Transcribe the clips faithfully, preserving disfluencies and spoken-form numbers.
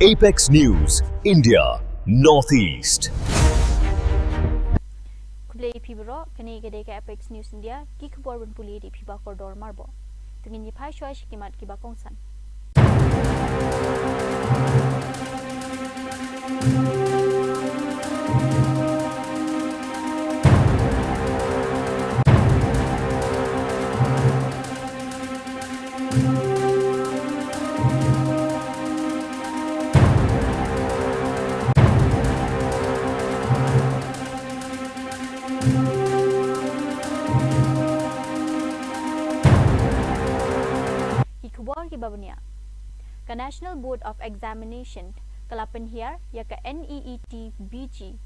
Apex News, India, Northeast. Khublei ïa phi baroh, kane ka dei ka Apex News India, ki khubor ban pule da i Phibakor Dormar bor. To ngin ïa phai shuwa sha ki mat kiba kongsan. Ki khubor kiba bniah. Ka National Board of Examination ka la pynhiar ïa ka NEET BG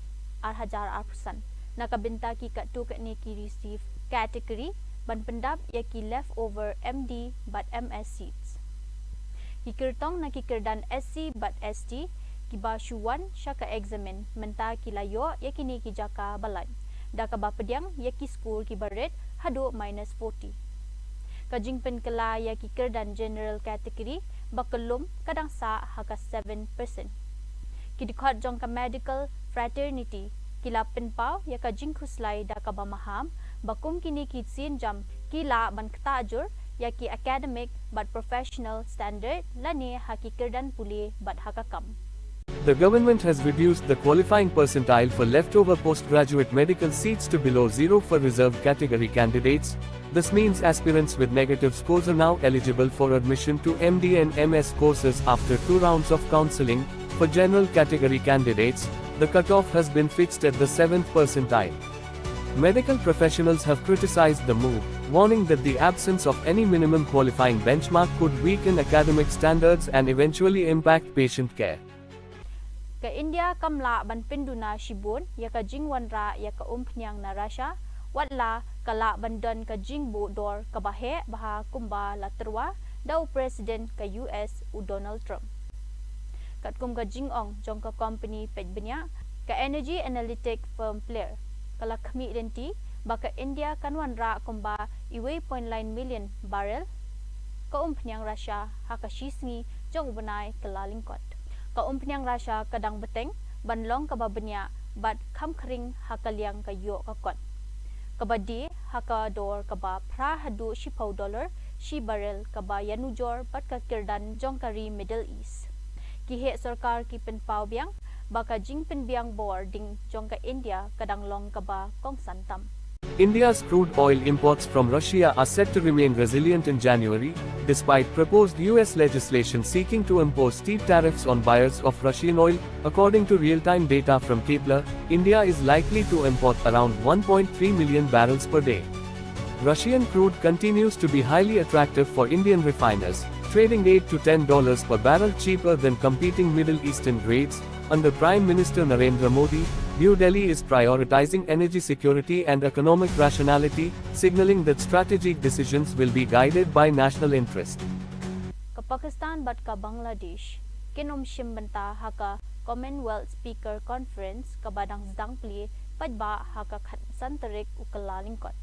ar hajar arphew san na ka bynta ki katto katne ki reserve category ban pyndap ïa ki leftover MD bad MS seats. Ki kyrtong na ki kyrdan SC bad ST kiba shu wan sha ka eksamin mynta ki la ïoh ïa kine ki jaka ba lait da kaba pdiang ïa ki score kiba rit haduh minus forty. Ka jingpynkylla ïa ki kyrdan general category ba kyllum ka dang sah ha ka seven percent. Ki dkhot jong ka medical fraternity ki la pynpaw ïa ka jingkhuslai da kaba maham ba kum kine ki sienjam ki lah ban ktah jur ïa ki academic bad professional standard lane ha ki kyrdan pule bad ha ka kam. The government has reduced the qualifying percentile for leftover postgraduate medical seats to below zero for reserved category candidates. This means aspirants with negative scores are now eligible for admission to MD and MS courses after two rounds of counseling. For general category candidates, the cutoff has been fixed at the seventh percentile. Medical professionals have criticized the move, warning that the absence of any minimum qualifying benchmark could weaken academic standards and eventually impact patient care. Ka India kam lah ban pynduna shibun ïa ka jingwanrah ïa ka umphniang na Russia, wat la ka lah ban don ka jingbuh dor kaba heh bha kumba la tyrwa da u President ka U S u Donald Trump. Katkum ka jingong jong ka kompani peit bniah, ka energy analytic firm Plair, ka la khmih lynti ba ka India kan wanrah kumba uwei point lain million barrel ka umphniang Russia ha ka shi sngi jong u bnai Kyllalyngkot. Ka umphniang Russia ka dang bteng ban long kaba bniah bad kham khring ha ka liang ka ïoh ka kot, kaba die ha ka dor kaba phra haduh shiphew dollar shi barrel, kaba ïanujor bad ka kyrdan jong ka ri Middle East. Ki heh sorkar ki pynpaw biang ba ka jingpynbiang bor ding jong ka India ka dang long kaba kongsan tam. India's crude oil imports from Russia are set to remain resilient in January, despite proposed U S legislation seeking to impose steep tariffs on buyers of Russian oil. According to real-time data from Kpler, India is likely to import around one point three million barrels per day. Russian crude continues to be highly attractive for Indian refiners, trading eight to ten dollars per barrel cheaper than competing Middle Eastern grades. Under Prime Minister Narendra Modi, New Delhi is prioritizing energy security and economic rationality, signaling that strategic decisions will be guided by national interest. Ka Pakistan bad ka Bangladesh kin ym shim bynta ha ka Commonwealth Speaker Conference kaba dang sdang plie paidbah ha ka khatsan tarik u Kyllalyngkot.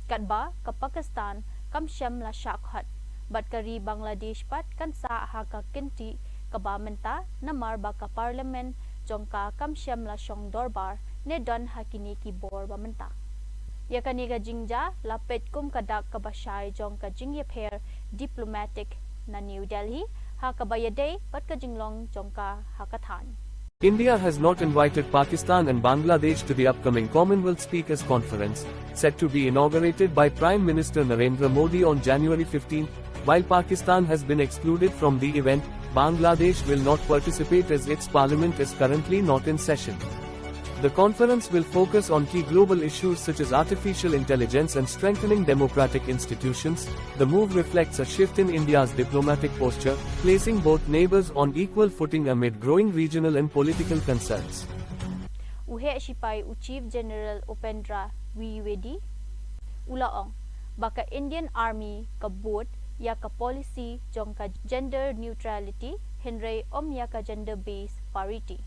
Katba ka Pakistan kam shym la shah khot, bad ka ri Bangladesh pat kan sah ha ka kynti kaba mynta namar ba ka Parliament jong ka kam shym la shong dorbar ne don ha kine ki bor ba mynta. Ïa kane ka jingjia la peit kum ka dak kaba shai jong ka jingïapher diplomatic na New Delhi ha kaba ïadei bad ka jinglong jong ka ha ka thaiñ. India has not invited Pakistan and Bangladesh to the upcoming Commonwealth Speakers Conference, set to be inaugurated by Prime Minister Narendra Modi on January fifteenth. While Pakistan has been excluded from the event, Bangladesh will not participate as its parliament is currently not in session. The conference will focus on key global issues such as artificial intelligence and strengthening democratic institutions. The move reflects a shift in India's diplomatic posture, placing both neighbors on equal footing amid growing regional and political concerns. U heh shipai u Chief General Upendra Dwivedi u la ong ba ka Indian Army ka bud ïa ka policy jong ka gender neutrality, hynrei ym ïa ka gender based parity.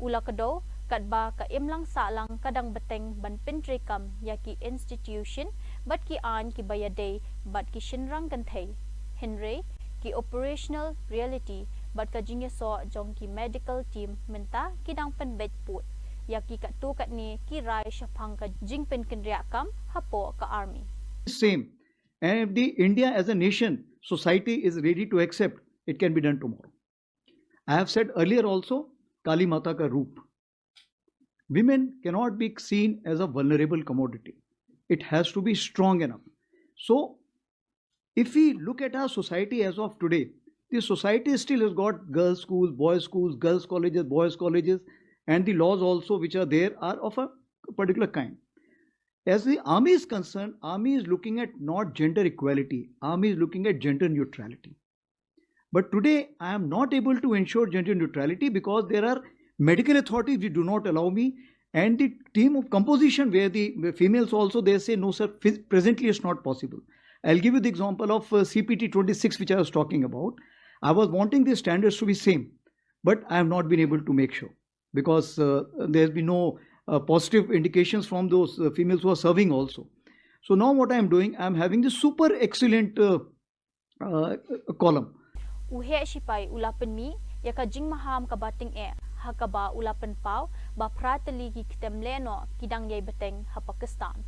U la kdew katba ka imlang sahlang ka dang bteng ban pyntreikam ïa ki institution bad ki aiñ kiba ïadei bad ki shynrang kynthei, hynrei ki operational reality bad ka jingïasoh jong ki medical team mynta ki dang pynbeit pud ïa ki katto katne ki rai shaphang ka jingpynkynriah kam hapoh ka army. Same. And if the India as a nation, society is ready to accept, it can be done tomorrow. I have said earlier also, Kali Mata ka roop. Women cannot be seen as a vulnerable commodity. It has to be strong enough. So, if we look at our society as of today, the society still has got girls' schools, boys' schools, girls' colleges, boys' colleges, and the laws also which are there are of a particular kind. As the army is concerned, army is looking at not gender equality, army is looking at gender neutrality. But today, I am not able to ensure gender neutrality because there are medical authorities who do not allow me, and the team of composition where the females also, they say, "No, sir, phys- presently it's not possible." I'll give you the example of uh, C P T twenty-six, which I was talking about. I was wanting the standards to be same, but I have not been able to make sure because uh, there has been no uh, positive indications from those uh, females who are serving also. So now what I am doing, I am having the super excellent uh, uh, column. U heh shipai u la pynmih ïa ka jingmaham kaba tyngeh ha kaba u la pynpaw ba phra tylli ki ktem lehnoh ki dang ïai bteng ha Pakistan,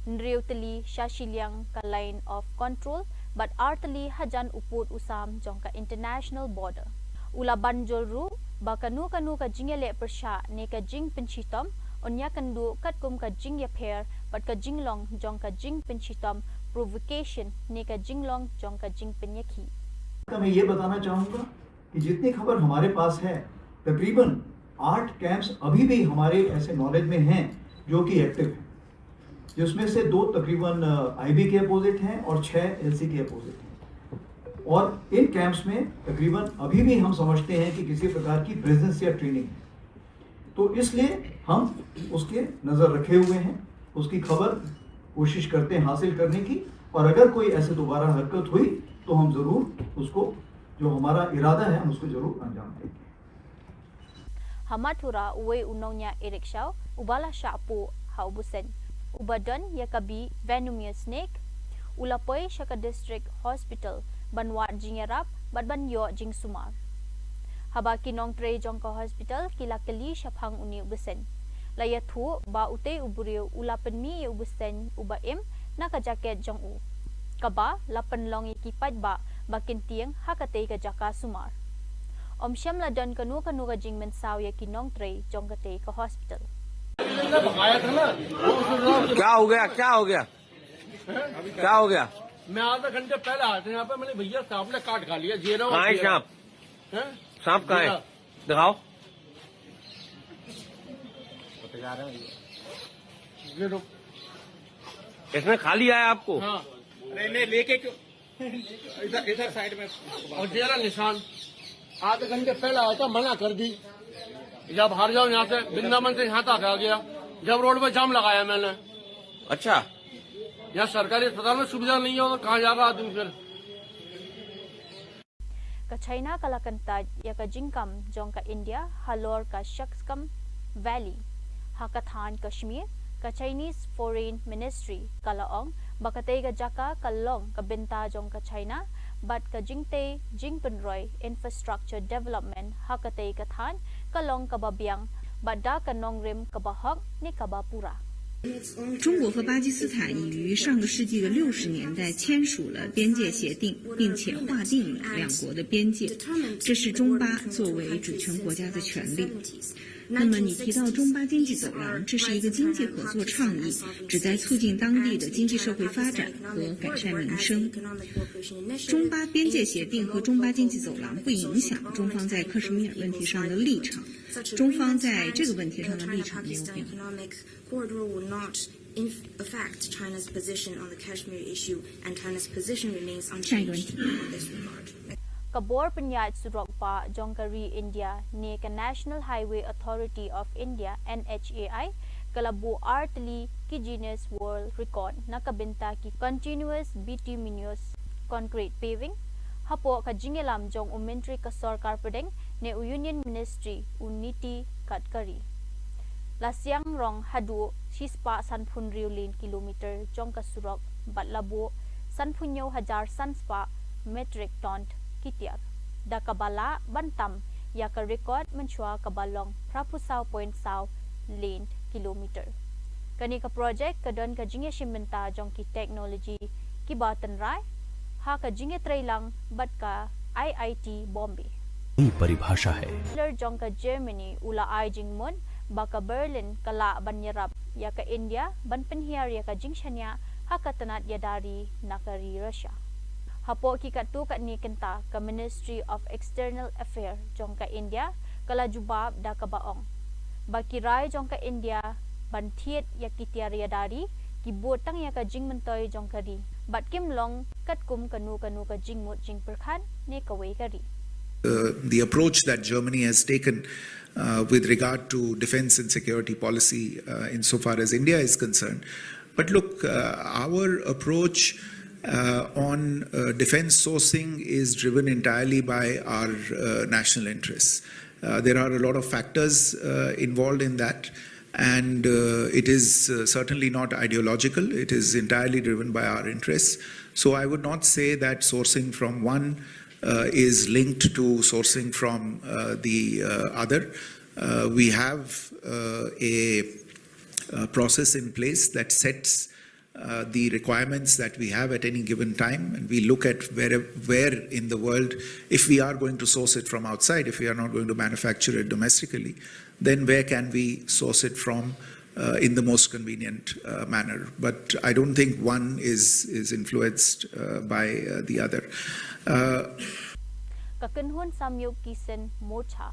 hynriew tylli sha shiliang ka Line of Control bad ar tylli hajan u pud u sam jong ka international border. U la ban jur ruh ba kano kano ka jingïaleh pyrshah ne ka jingpynshitom yn ïakynduh katkum ka jingïapher bad ka jinglong jong ka jingpynshitom, provocation, ne ka jinglong jong ka jingpynïakhih. मैं ये बताना चाहूँगा कि जितनी खबर हमारे पास है, तकरीबन आठ कैंप्स अभी भी हमारे ऐसे नॉलेज में हैं जो कि एक्टिव हैं, जिसमें से दो तकरीबन आईबी के अपोजिट हैं और छः एलसी के अपोजिट हैं। और इन कैंप्स में तकरीबन अभी भी हम समझते हैं कि किसी प्रकार की प्रेजेंस या ट्रेनिंग है। तो इसलिए हम उसके नज़र रखे हुए हैं, उसकी खबर कोशिश करते हैं हासिल करने की, और अगर कोई ऐसे दोबारा हरकत हुई तो हम ज़रूर उसको, जो हमारा इरादा है, हम उसको ज़रूर अंजाम देंगे। Ha Mathura, uwei u nongñiah e-rickshaw uba la shah puh ha u bseiñ uba don ïa ka bih Venomous Snake u la poi sha ka District Hospital ban wad jingïarap bad ban ïoh jingsumar. Haba ki nongtrei jong ka hospital ki la kylli shaphang une u bseiñ, la ïathuh ba utei u briew u la pynmih ïa u bseiñ uba im na ka jaket jong u, kaba la pynlong ïa ki paidbah ba kin tieng ha katei ka jaka sumar. Ym shym la don kano kano ka jingmynsaw ïa ki nongtrei jong katei ka hospital. क्या हो गया? क्या हो गया? क्या हो गया? मैं आधे घंटे पहले आया था यहाँ पे, मैंने भैया सांप ने काट खा लिया, जेरा और कहाँ है जेरा। सांप? हैं? सांप कहाँ है? जेरा। दिखाओ। ये लो। इसने खा लिया है आपको? हाँ। नहीं नहीं, लेके क्यों? इधर इधर साइड में। और जेरा निशान। आधे घंटे पहले आया था, मना कर दी। जब हार जाओ यहाँ से, वृंदावन से यहाँ तक आ गया। जब रोड पे जाम लगाया मैंने। अच्छा। यहाँ सरकारी अस्पताल में सुविधा नहीं है, और कहाँ जाएगा आदमी फिर? Ka China ka la kyntait ïa ka jingkam jong ka India halor ka Shaksam Valley ha ka thaiñ Kashmir. Ka Chinese Foreign Ministry ka la ong ba katei ka jaka ka long ka bynta jong ka China bad ka jingtei jingpynroi infrastructure development ha katei ka thaiñ ka long kaba biang bad da ka nongrim kaba hok ne kaba pura. 中国和巴基斯坦已于上个世纪的六十年代签署了边界协定，并且划定了两国的边界。这是中巴作为主权国家的权利。那么你提到中巴经济走廊，这是一个经济合作倡议，旨在促进当地的经济社会发展和改善民生。中巴边界协定和中巴经济走廊不影响中方在克什米尔问题上的立场。中方在这个问题上的立场没有变化。 Corridor will not inf- affect China's position on the Kashmir issue, and China's position remains 下一个问 unchanged 题。 on this regard. Ka bor pynïaid surok bah jong ka ri India ne ka National Highway Authority of India, N H A I, ka la buh ar tylli ki Guinness World Record na ka bynta ki continuous bituminous concrete paving, hapoh ka jingïalam jong u Myntri ka Sorkar Pdeng ne u Union Ministry, u Nitin Gadkari. La siang rong haduh shispah sanphew hynriew lane kilometer jong ka surok bad la buh sanphew hynñiew hajar san spah metric ton ki tiar. da kaba lah ban tam ïa ka record mynshuwa kaba long phra phew saw point saw lane kilometer. Kane ka project ka don ka jingïashim bynta jong ki technology kiba tynrai ha ka jingïatreilang bad ka I I T Bombay. नई परिभाषा है। Chancellor jong ka Germany u la ai jingmut ba ka Berlin ka lah ban ïarap ïa ka India ban pynhiar ïa ka jingshaniah ha ka tnat ïada ri na ka ri Russia. Hapoh ki katto katne kynta ka Ministry of External Affairs jong ka India ka la jubab da kaba ong ba ki rai jong ka India ban thied ïa ki tiar ïada ri ki bud tang ïa ka jingmyntoi jong ka ri bad kim long katkum kano kano ka jingmut jingpyrkhat ne kawei ka ri. Uh, the approach that Germany has taken uh, with regard to defense and security policy uh, insofar as India is concerned. But look, uh, our approach uh, on uh, defense sourcing is driven entirely by our uh, national interests. Uh, there are a lot of factors uh, involved in that, and uh, it is uh, certainly not ideological. It is entirely driven by our interests. So I would not say that sourcing from one uh, is linked to sourcing from uh, the uh, other. Uh, we have uh, a, a process in place that sets uh, the requirements that we have at any given time, and we look at where, where in the world, if we are going to source it from outside, if we are not going to manufacture it domestically, then where can we source it from uh, in the most convenient uh, manner. But I don't think one is, is influenced uh, by uh, the other. Uh, Ka kynhun Samyuk Kisan Morcha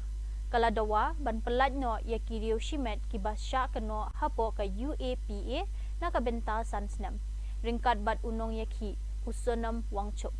ka la dawa ban pyllait noh ïa ki riew shimet kiba shah kynnoh hapoh ka U A P A na ka bynta san snem, ryngkat bad u nongïakhih u Sonam Wangchuk.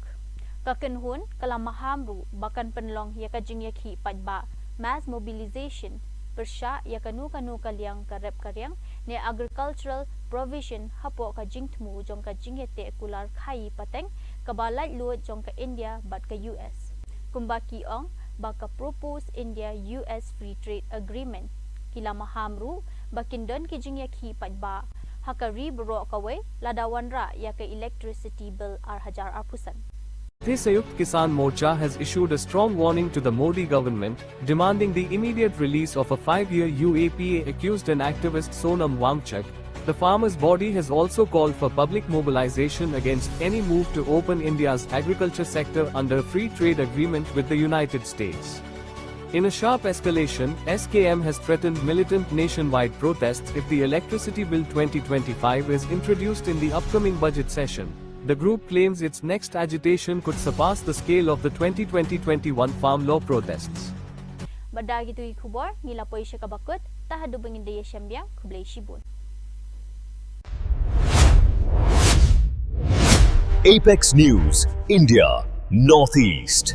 Ka kynhun ka la maham ruh ba kan pynlong ïa ka jingïakhih paidbah, mass mobilization, pyrshah ïa kano kano ka liang ka rep ka riang ne agricultural provision hapoh ka jingthmu jong ka jingïateh kular khaïi pateng kaba laitluid jong ka India bad ka U S. Kumba ki ong ba ka proposed India U S Free Trade Agreement, ki la maham ruh ba kin don ki jingïakhih paidbah ha ka ri baroh kawei lada wanrah ïa ka Electricity Bill ar hajar arphew san. Sangthi Sanyukta Kisan Morcha has issued a strong warning to the Modi government, demanding the immediate release of a five-year U A P A accused and activist Sonam Wangchuk. The farmers' body has also called for public mobilization against any move to open India's agriculture sector under a free trade agreement with the United States. In a sharp escalation, S K M has threatened militant nationwide protests if the Electricity Bill twenty twenty-five is introduced in the upcoming budget session. The group claims its next agitation could surpass the scale of the twenty twenty twenty-one farm law protests. Bad da kito ki khubor ngi la poi sha kaba kut, ta haduh ba ngin da ïashem biang, khublei shibun. Apex News, India, Northeast.